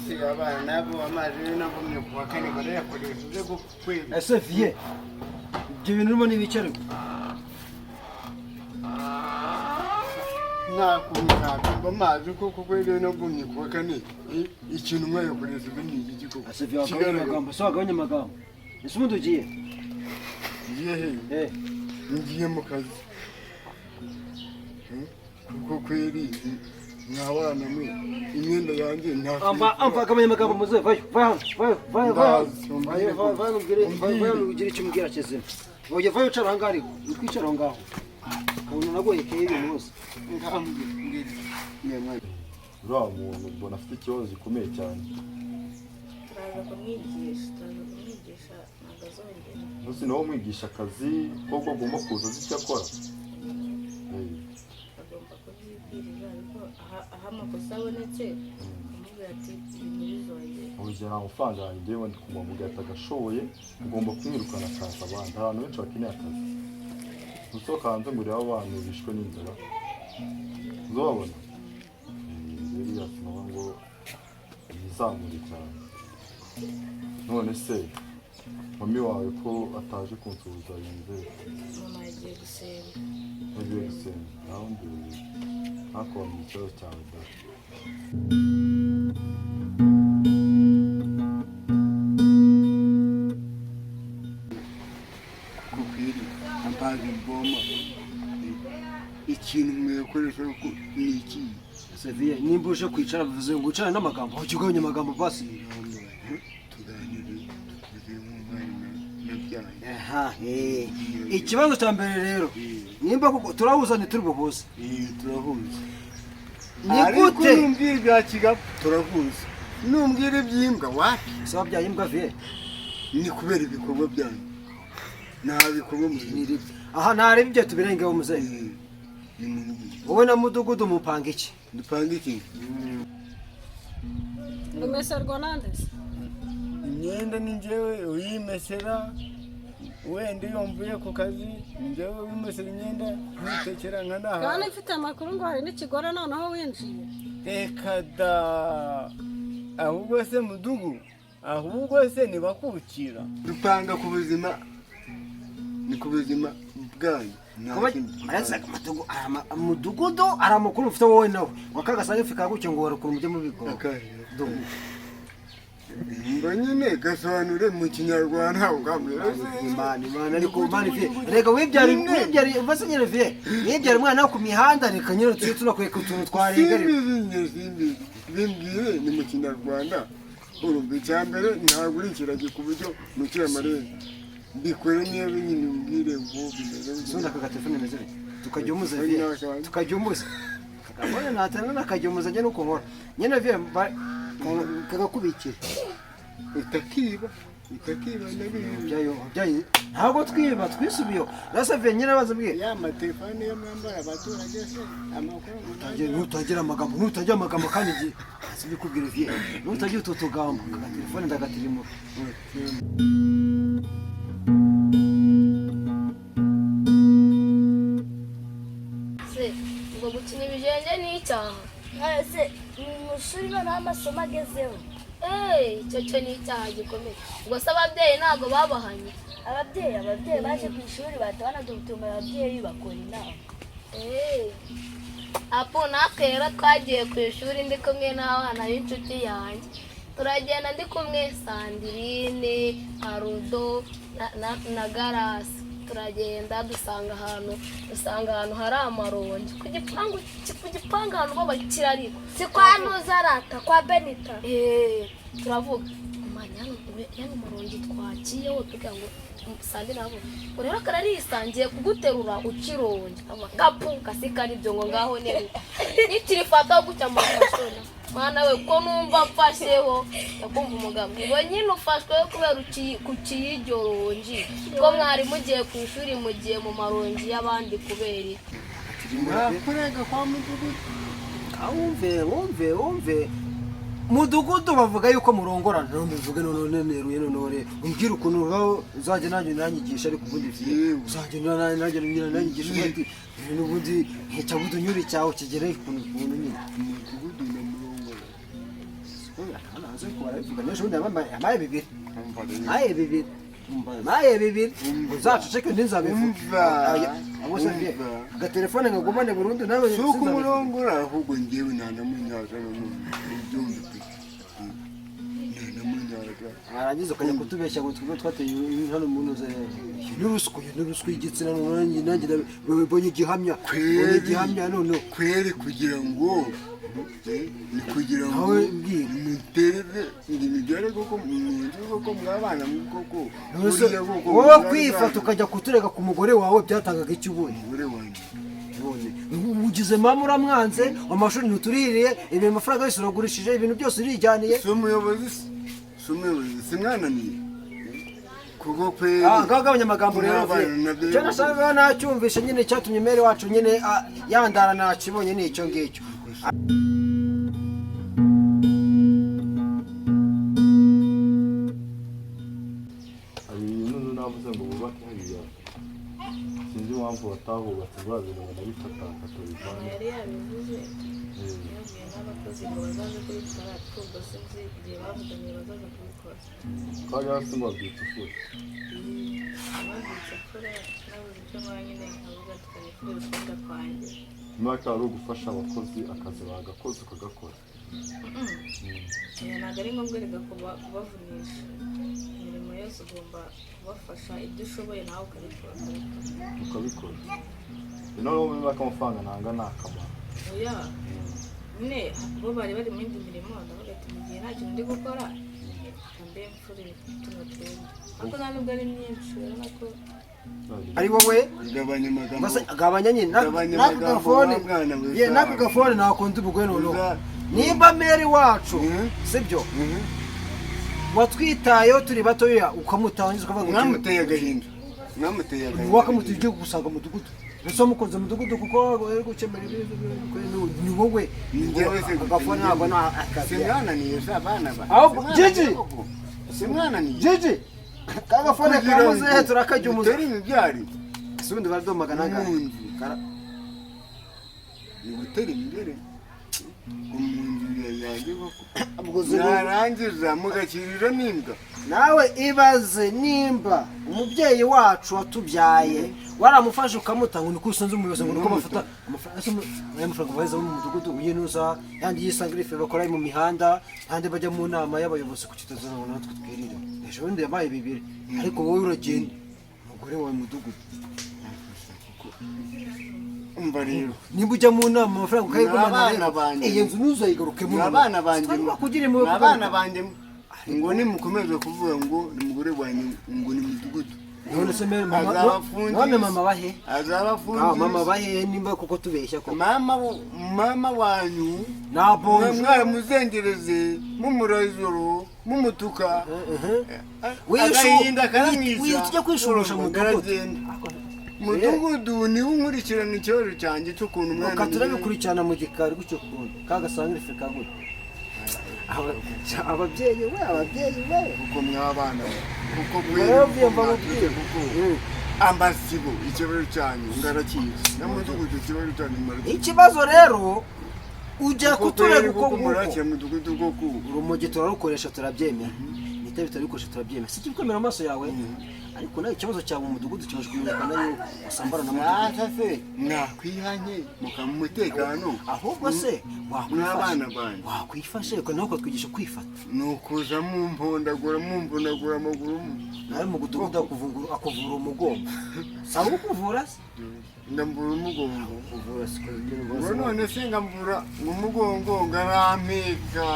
Se abana nabo amazi yo nagumye ku wa kane barayakoresha uze gukwezi. Ese viye, ibyo bintu urimo n'ibicaro? Nta kuntu nakumva amazi koko kweli yo nagumye ku wa kane, ikintu mwayakoresha ni iki koko? Ese viye, wagabanya amagambo se, wagabanya amagambo. Ese ubundi ugiye? Ngiye he? Eh. Ngiye mu kazi. Kuko kweli mwabana mwe, imyenda yanjye nta Amba amva, gabanya amagambo muze, vayo, vayo hano, vayo, vayo, vayo. Ndazi, Vayo, umbwire. vayo, vayo, umbwire, vayo, vayo, Umbwire. ugire icyo umbwira kizima. Oya, vayo, ucara aho ngaho, ariko uri kwicara aho ngaho ukabona nagohekeye ibintu hose. Ngambwire, mbwire mwana. Uriya muntu mbona afite ikibazo gikomeye cyane. Turaza kumwigisha, turaza kumwigisha, ntabwo azongera. Ntuzi nawe umwigisha akazi ko agomba kuza azi icyo akora. Agomba kubyibwiriza, ariko aho amakosa abonetse amubwira ati ibi ntibizongere. Urugero, nta mafaranga yanjye ngewe ndi kumuha, mubwira ati agashoboye ugomba kumwirukana akaza abandi. Hari abantu benshi bakeneye akazi. Ntusohoka hanze ngo urebe abantu bishwe n'inzara, uzababona. Rero birasaba ngo yizamure cyane. None se mami wawe ko ataje kunsuhuza, yumve? Mama yagiye gusenga. Yagiye gusenga, naho mbere ntakubona ikibazo cyawe da. Kuko kweli amazi mboma, ikintu mwayakoresha ko ni iki? Ese viye, nimba uje kwicara bivuze ngo wicarane n'amagambo, ujye ugabanya amagambo basi. Tuganire, tuvuze nk'umwana nabyaye. Aha, eh. Ikibazo cya mbere rero, nimba koko turahuza, ntituri buhuze? Turahuza. Ni Ariko gute? numbwira ibya kigabo turahuza, numbwira iby'imbwa wapi. Ese wabyaye imbwa, viye? Ni kubera ibikorwa byanyu, nta bikorwa muzima. Aha ntareba ibyo, tubirengeho muzehe. Nimumbwire. Wowe na mudugudu mupanga iki? Dupanga iki? Umeserwa nande se? Imyenda ni njyewe uyimesera. Wenda iyo mvuye ku kazi ni njyewe wimesera imyenda, nkitekera nkanaha. Kandi mfite amakuru ngo hari n'ikigore noneho winjiye. Reka da! Ahubwo se mudugu, ahubwo se ntibakukira? Dupanga ku buzima, ni ku buzima bwanyu, nta Kuba kindi. aretse mudugudu hari amakuru ufite wowe nawe ngo akagasanga ifi kaguke ngo warakura mujye mubikora. Akahe? Ngo nyine gasobanure mu Kinyarwanda ukambwira. Imana, Imana, ariko Imana ifi reka wibyara, wibyara umva nyine viye, wibyara umwana wo ku mihanda, reka nyine tujye tunakwereka utuntu twarenga ariko. Simbizi njye, simbizi, bimbwire ni mu Kinyarwanda. Urumva, icya mbere ntabwo uri ikiragi ku buryo mukira amarenga mbikore niba nyine umbwire ngo bimeze Ubundi aka gatelefone meze bite? Tukajya umuze viye, tukajya umuze kakabone natana nakajya umuze njye nuko nkora nyine viye kagakubikira. Utakiba, utakiba, ndabizi. Byayo byayo, ntabwo twiba, twisubiyeho rasa viye nyine abanza mbwira. Ya matelefone yo mwambara abaturage se amakuru? Nutagira amagambo, nutagira amagambo kandi ngiye sibikubwira viye, nutagira utu tugambo aka telefone ndagatirimura. Se ubwo gukina ibijenge ni icyaha? Ese mu ishuri noneho amasomo agezeho? Eee, icyo cyo ni icyaha gikomeye. Ubwo se ababyeyi ntabwo babahanye? Ababyeyi baje ku ishuri bahita banadutumira, ababyeyi bakora inama. Eee, apo natwe rero twagiye ku ishuri ndi kumwe n'abana b'inshuti yanjye, turagenda ndi kumwe Sandirine, Arudo na Garasi. Turagenda dusanga ahantu hari amaronji ku gipangu ahantu b'abakire ariko. Si kwa Ntuzarata, kwa Benita? Eh, turavuga manya yano maronji twakiyeho, tugira ngo sandi nabo ngo rero kararisangiye kuguterura ukironje gapu kasika aribyo ngo ngaho nero nikirifata gutya amashona mwana we ko numva mfasheho, ndakumva umugabo ngo nyine ufashwe kubera ku kiyijoronji ko mwari mugiye ku ishuri mugiye mu maronji y'abandi kubera iki? Mwakorega kwa mudugudu. Wumve, wumve, wumve, mudugudu bavuga yuko murongorana. None mbivuge none neruye, none umbwire ukuntu ubaho, uzajya nanjye unanyigisha. Ariko ubundi Yewe. uzajya nanjye unanyigisha ubundi n'ubundi nticyabuze unyura icyawe kigere ukuntu nyine. Umudugudu na murongora. Hanze ariko barabivuga, n'ejo bundi yampaye bibiri, maye bibiri, maye bibiri, uzaceceke ntinzabivuge. Umva. Abo se mbiye Umva. agatelefone ngagumane burundu nawe. Si uko Sinzabivuge. umurongora, ahubwo ngewe ntanamunyaza n'umuntu ibyumve pe, ntanamunyaza. Warangiza ukajya kutubeshya ngo twebwe twateye hano mu ntuze. Iyo ni ruswa, iyo ni ruswa y'igitsina. None nanjye mbonye igihamya, mbonye igihamya noneho. Kweri kugira ngo ni kugira ngo Nawe mbwira. muterere ngo imibyare koko mu nzu koko mwabana koko. None se Buriya koko wowe mubyare kwifata zanyu. ukajya kuturega ku mugore wawe byatangaga iki ubundi? Umugore wanjye? None ugize mama uramwanze, amashuri ntutuririye, ibintu amafaranga yose uragurishije, ibintu byose urijyaniye. Si umuyobozi se? Si umuyobozi simwananiye kuko kweri. Ah, ngaho gabanya amagambo rero. Mwabana Vuye. nabyo. Icyo nashakaga nacyumvishe nyine, cyatumye mere wacu nyine yandara nakibonye, ni icyo ngicyo. Hari ibintu navuze ngo bubake hariya, sinzi impamvu batahubatse, bwa bintu banabifata bakabivana. Yari yabivuze, yabwiye n'abakozi ngo bazaze kubikora, ariko ubwo sinzi igihe bavuganye bazaza kubikora. Twajya hasi ngo babyita ufure. Babyutse kure, nabuze icyo nkora nyine, nkavuga tukanifurira utwenda twanjye. Imyaka ari ugufasha abakozi, akazi bagakoze ukagakora. Oya, ntabwo ari ngombwa reka kubavunisha imirimo yose, ugomba kubafasha ibyo ushoboye nawe ukabikora, ukabikora. Ukabikora. Noneho muri make amafaranga ntanga ni akamaro. Oya nyine, bo bari bari mu yindi mirimo, ndavuga ati mu gihe nta kintu ndi gukora reka mbe mfure tuno twenda, ariko nta nubwo ari myinshi, urabona ko. Ari wowe. Gabanya amagambo. Basa gabanya nyine Gabanya n'ako amagambo, gafone. wa mwana we. Ye, n'ako gafone nakunda ubugwe noneho. Uza Nimba mere wacu, sibyo, watwitayeho turi batoya, ukamutangiza ukavuga ngo Mwamuteye agahinda, mwamuteye agahinda. Wakamuteye ugiye gusanga umudugudu, ese wamukoze umudugudu kuko ari gukemura ibibazo ni wowe. Njyewe se? Agafone ntabwo nta akazi. Simwananiye se abana ba Ahubwo, Simwananiye Gigi! koko? Simwananiye. Jiji, kagafone Kugira ngo kamuzehe turakajya umuze. mutere imibyari Si ubundi baradomagana angahe? mu nzu ni gutera imbere ngo mu nzu yanjye koko. Ubwo Mwarangiza mugakirira n'imbwa. Nawe ibaze nimba umubyeyi wacu watubyaye waramufashe ukamuta ngo niko usanze umuyobozi, ngo niko bafata amafaranga. Ese aya mafaranga baheza mu mudugudu uyinuza yandi yisangirife bakora mu mihanda, kandi bajya mu nama y'abayobozi ku kitazana ngo natwe twirire. Ejo bundi yabaye bibiri, ariko wowe uragenda umugore wawe mudugudu. Umva rero. Nimba ujya mu nama amafaranga ukayigumana Ni abana rero, banjye. iyi nzu ntuzayigarukemo. Ni abana banjye. Kugira impuhwe. Ni abana banjye, ngo nimukomeze kuvuga ngo ni umugore wanjye ngo ni mudugudu. None se mere mama, Azabafungisha. none mama bahe? Azabafungisha. Ah, mama bahe nimba kuko tubeshya ko Mama mama wanyu na bonje. Mwaramuzengereze mumurajoro mumutuka, agahinda karamwica. Tujya kwishurusha mu mudugudu. Aragenda. Mudugudu niwe unkurikirana ikibazo cyanjye cy'ukuntu umwana Reka turabikurikirana mu gikari gutyo, kuntu kagasanga ifu kagura. Ababyeyi we, ababyeyi we. Kuko mwabana we, kuko Rero mvuye mva mubwire. kuko ambasibo ikibazo cyanyu ngarakizi na mudugudu ikibazo cyanyu murakizi. Ikibazo rero ujya kuturega uko Kuko nguko. murakira mudugudu koko. Urumogi turarukoresha turabyemera, n'itabi turabikoresha turabyemera, si kwemera amaso yawe, ariko nawe ikibazo cyawe mu mudugudu kimaze kumenyekana yuko usambana na mudugudu. Sasa se mwakwihanye mukamu umutekano? Ahubwo se Mwabana banjye. wakwifashe nawe ukatwigisha kwifata. Ni ukuza mumpondagura, mumpondagura amaguru Nawe mu mudugudu akuvura umugongo, saba ukuvura se. Ndambura umugongo. Kuvura siko. Ngo none se ngambura umugongo ngarampeka.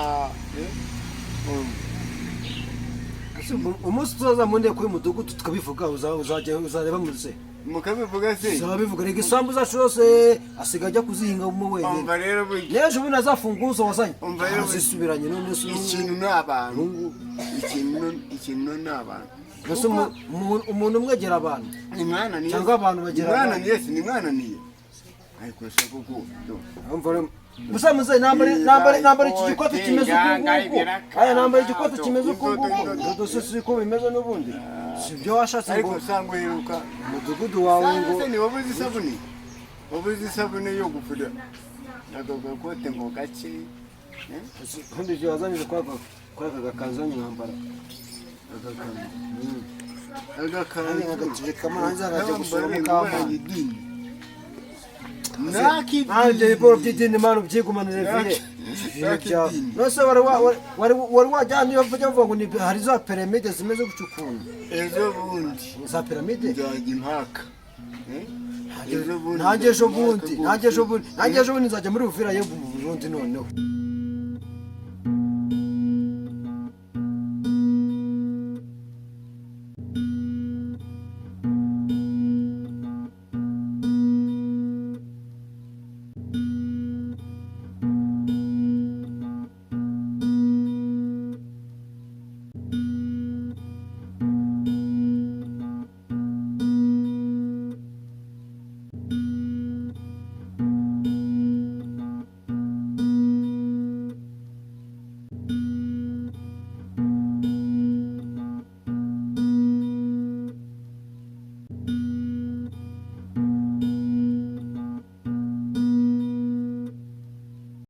Umunsi tuzaza mu nteko y'umudugudu tukabivuga, uzajya uzareba muze. Mukabivuga se? Tuzabivuga reka, isambu zacu zose asigaye ajya kuzihingamo wenyine. Umva rero burya. N'ejo bundi azafunguzo wazanye Umva rero burya. azisubiranye none se Ikintu ni abantu, ikintu ni abantu. Mbese umuntu umwe agera abantu Ni mwananiye. Cyangwa abantu bagera Mwananiye se? Ni mwananiye ariko se koko do. Umva rero musa muze, nambara iki gikote kimeze uku nguku, aya nambara igikote kimeze uku nguku, dodo se siko bimeze n'ubundi, si ibyo washatse Ariko ngo usanga uheruka umudugudu wawe ngo Sasa se ni wabuze isabune, wabuze isabune yo gufura ako gakote ngo gake. Ubundi ibyo wazanyije kwa aka gakanzu nkambara Agakanzu. Nanjye Agakanzu. nkagategekamo nanjye nkajya gusura Ntabwo mukamana. idini. Nanjye ibiboro by'idini mani ubyigumanire viye. Ibintu byawe nose wari wari wajyana iyo bajya bavuga ngo hari za piramide zimeze gutya ukuntu. Ejo bundi Za piramide. nzajya impaka. Ejo bundi Nanjye ejo nzajya bundi impaka nanjye ejo rwose. bundi nanjye ejo bundi nzajya muri Uvira yo mu Burundi noneho.